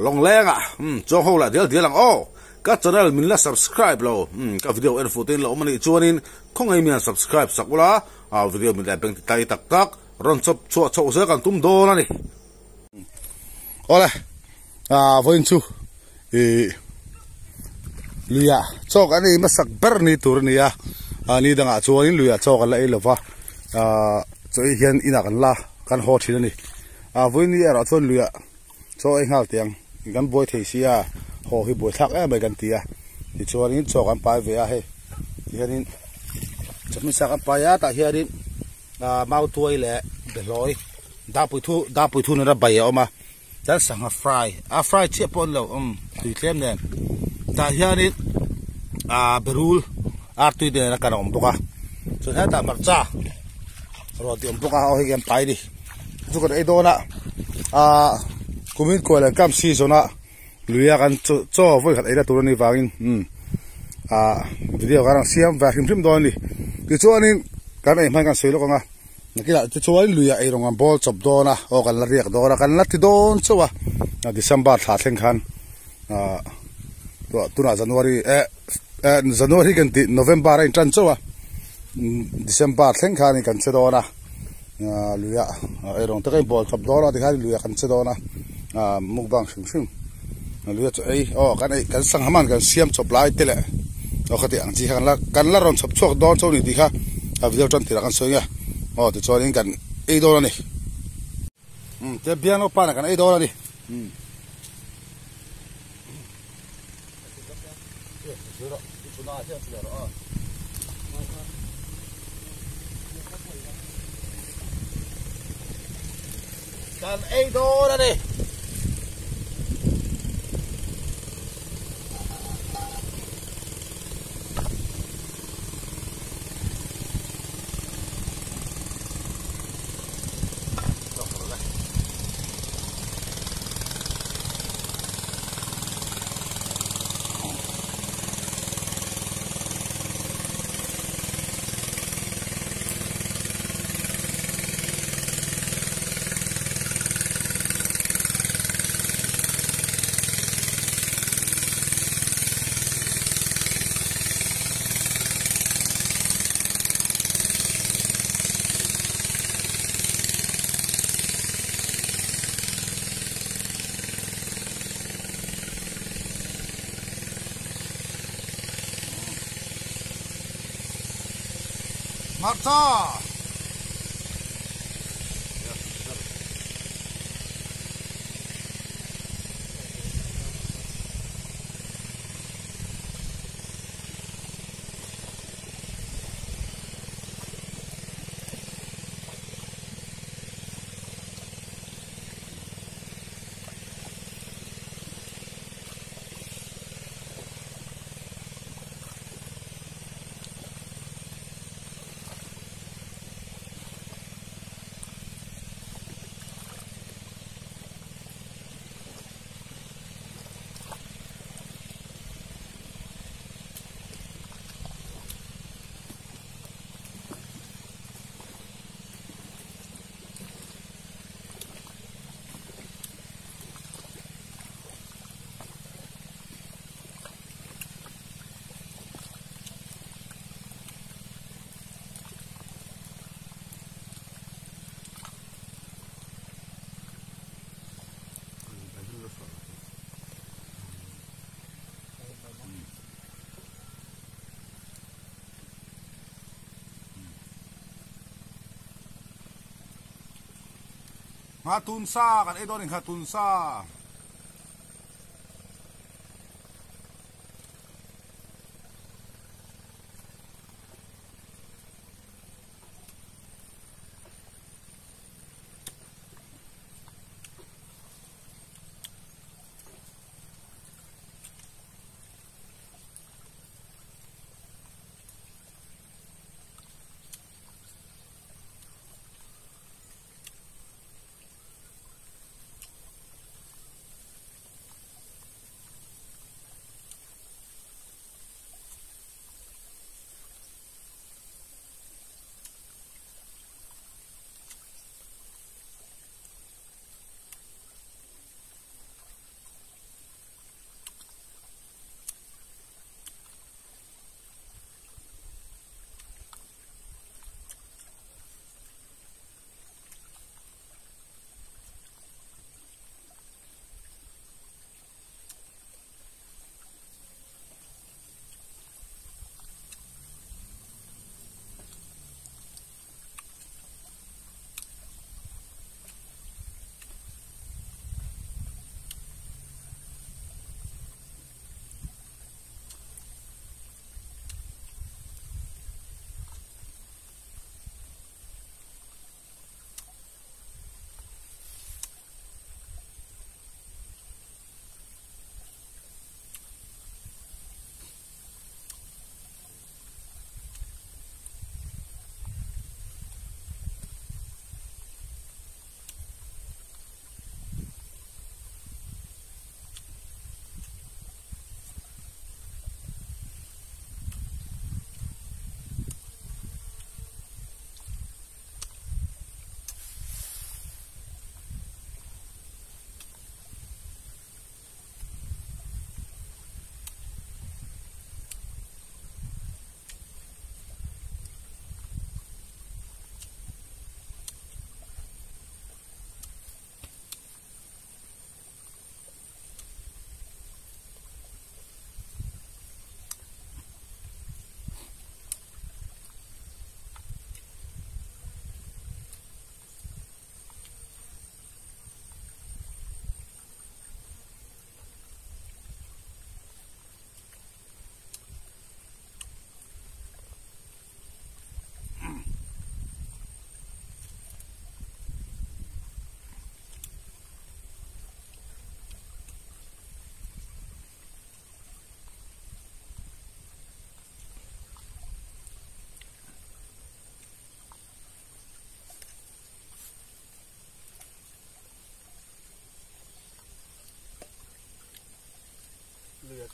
Lawngleng ah umm chuang ho lah dial dial ang aw. Ka channel min la subscribe lo umm ka video en fuh te in la awm anih chuanin khawngaih mian subscribe sak ula a video min leh beng ti tai tak tak rawn chawp chhuah chhoh zel kan tum dawn a ni. Awle ah vawiin chu ih luiah chaw kan ei hmasak ber ni tur a ni a ah ni dangah chuanin luiah chaw kan la ei lova ah chaw ei hian inah kan la kan haw thin a ni ah vawiin ni erawh chuan luiah Chaw ei nghal teh ang, kan buai thei si a, haw hi buai thlak em mai kan ti a, tichuanin chaw kan pai ve a hei, tihianin chawhmeh sa kan pai a tah hianin ah mautuai leh behlawi dapui thu dapui thu nena bai a awm a, chuan sangha fry a fry chiah pawh a ni lo umm tui tlem nen tah hianin ah berul artui nen a kan a awm bawk a, chuan hetah hmarcha rawn ti awm bawk a aw hei kan pai a ni. Chu kan ei dawn a ah kumin kual an kam season a lui a kan chaw vawi khat eina tur a nih vangin umm ah video kan rawn siam ve hrim hrim dawn a ni tichuanin kan ei hman kan sawi lawk ang a nakinah tichuan lui ah eirawng an bawl chawp dawn a aw kan la riak dawn a kan la ti dawn chauh a December thla thleng khan ah tunah January eh eh January kan tih November a intan chauh a December thleng khanin kan che dawn a. Ahh luia eirawng te ka inbawl chawp dawn a tikhian luia kan che dawn a ahh mukbang hrim hrim luia chu ei aw kan ei kan sangha man kan siam chawp lai te leh aw khati ang chi kha kan la kan la rawn chhawp chhuak dawn chauh a ni tih kha a video tan tirah kan sawi ang e aw tichuanin kan ei dawn a ni umm te biang lo pan ah kan ei dawn a ni umm. Kan ei dawn a ni. Hmarcha! Nghatun sa kan ei dawn a ni nghatun sa.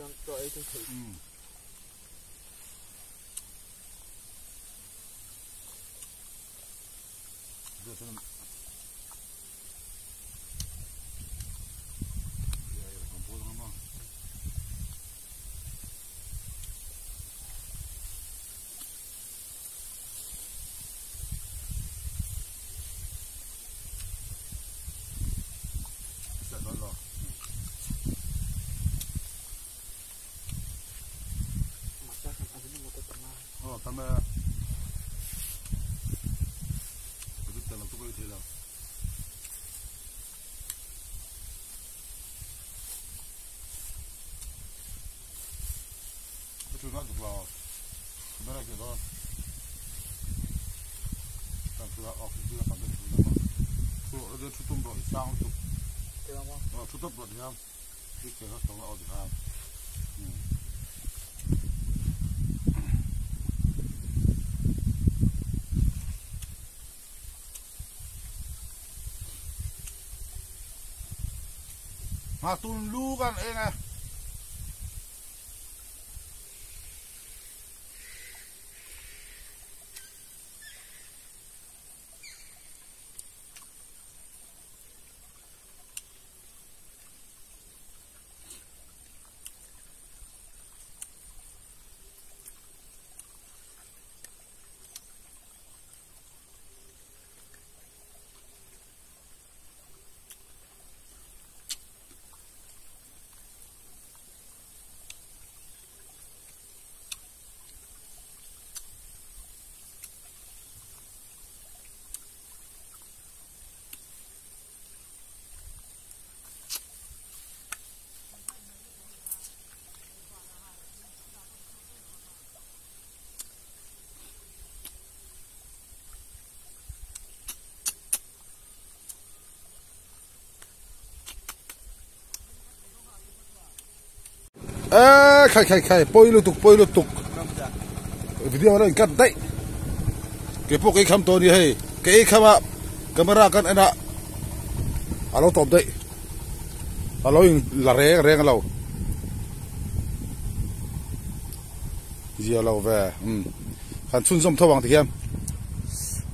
Nga tun lu kan eng e. Ê khai khai khai poi lutuk video lo in cut daih ke pawh kei kham tawh a ni hei kei khama camera kan en a a lo tawp daih a lo in la reng reng a lo zia lo ve umm kan chhunzawm tho ang tihian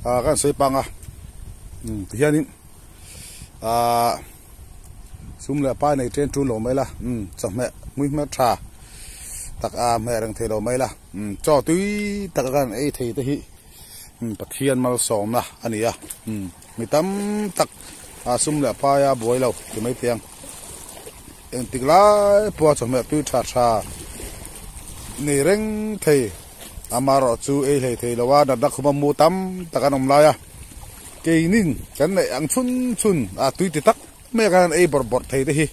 ah kan sawi pang a umm tihianin ah. Sum leh pai nei chen ṭun lo mai la, umm chawhmeh hmui hmel ṭha tak a hmeh reng thei lo mai la, umm chaw tui tak a kan ei thei te hi umm Pathian malsawmna a ni a, umm mi tam tak a sum leh pai a buai lo ti mai teh ang, engtik lai pawha chawhmeh tui ṭha ṭha nei reng thei amaherawh chu ei hlei thei lo a natna khuma mu tam tak an awm lai a. Keinin kan neih ang chhun chhun a tui ti tak mai a kan ei bawrh bawrh thei te hi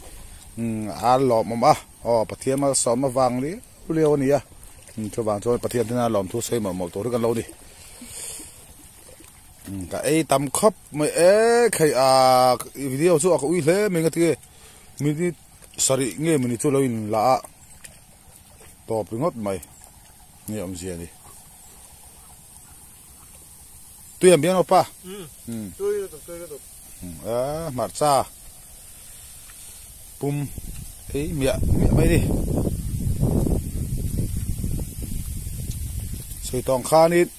a lawmawm a, aw Pathian malsawmna vang liau liau a ni a, chuvang chuan Pathian hnena lawmthu sawi mawlh mawlh tur hi kan lo ni. Ka ei tam khawp mai e khai a video chu a ka ui hle mai nga tinge minute sarih nge mawni chu lo in la a tawp ringawt mai nge awmzia a ni. Tui an biang pa. Tui lutuk tui lutuk. A hmarcha pum ei miah miah mai ni. Sawi tawng khanin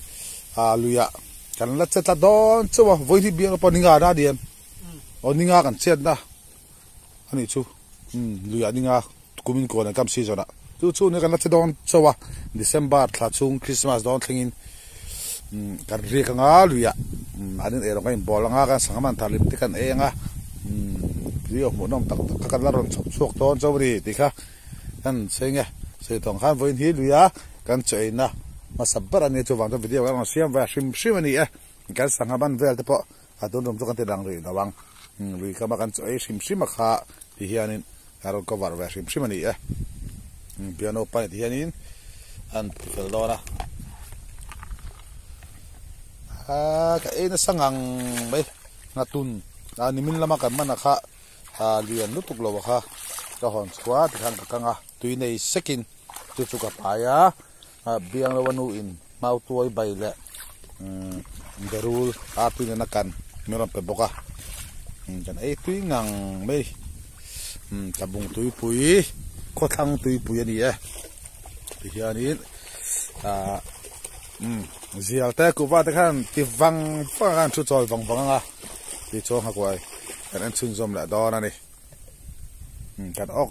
a luiah kan la che tla dawn chauh a vawi hi biang pawh ninga na ni em aw ninga kan chet na ani chu luiah ninga kumin kawn an kam season ah chu chu ni kan la che dawn chauh a December thla chhung Christmas dawn thlengin kan riak anga luiah an in erawng a inbawl anga kan sangha man thar lim te kan ei anga video hmuhnawm tak tak kha kan la rawn chhawp chhuak dawn chauh a ni tih kha kan sawi nge sawi tawng khan vawiin hi luia kan chaw eina hmasa ber a nia chuvang chuan video kan rawn siam ve hrim hrim a ni e kan sangha man vel te pawh A tun rum chu kan ti dang rih lo ang. Lui kama kan chu ei hrim hrim a kha ti hianin a rawn cover ve hrim hrim a ni e. Piano pan ti hianin an ti fel dawn a. A ka ei nasa ngang mai nghatun a nimin lama kan man a kha a lian lutuk lo a kha ka hawn chhuah tikhan ka kang a tui nei sekin chu chu ka pai a. Biang lo a nu in mau tuai bai leh berul a tui nena kan min rawn pe bawk a kan ei tui ngang mai tlabung tuipui. Khawthlang tuipui a ni e. Tihianin ah umm zial te kuhva te khan ti vang vang a khan thu chawl vang vang anga tichuan nghakuai kan en chhunzawm leh dawn a ni. Umm kan awk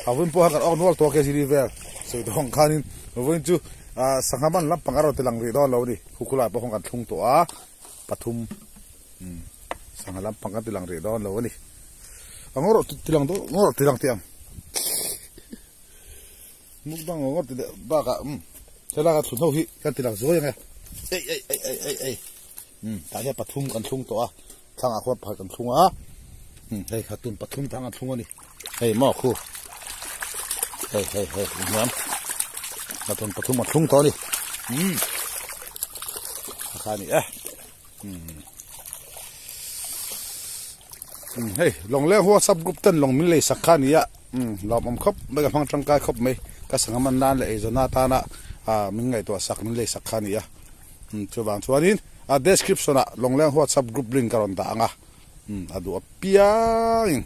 a vun pawh khan kan awk nual tawh a kg vel sawi tawh ang khanin vawiin chu ah sangha man lampang a rawn ti lang rih dawn lo a ni khukhulai pawh khawn kan thlung tawh a pathum umm sangha lampang kan ti lang rih dawn lo a ni. A ngawrh ti lang dawn ngawrh ti lang teh ang mukbang ngawrh ti leh bakah umm helai a thlun ho hi kan ti lang zuai ang e ei ei ei ei ei ei umm tah hian pathum kan thlung tawh a thlangah khuan pakhat kan thlung a umm hei khatun pathum tang an thlung a ni hei maw khu hei hei hei inhniam khatun pathum an thlung tawh a ni umm a kha a ni e umm. Hei Lawngleng WhatsApp group ten lawng min lei sak kha a ni a lawmawm khawp mai ka hmang tangkai khawp mai ka sangha man nan leh eizawn atana ah min ngaihtuah sak min lei sak kha a ni a chuvang chuanin a description ah Lawngleng WhatsApp group link ka rawn dah ang a a duh apiangin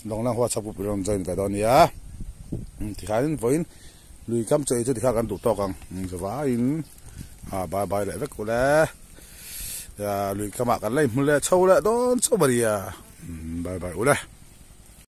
Lawngleng WhatsApp group i rawn join ve dawn a nia tikhanin vawiin lui kam chaw ei chu tikha kan duh tawk ang chuvangin ah bye bye leh vek ule. Lui kamah kan la inhmu leh chho leh dawn chauh a nia. Bye bye ule.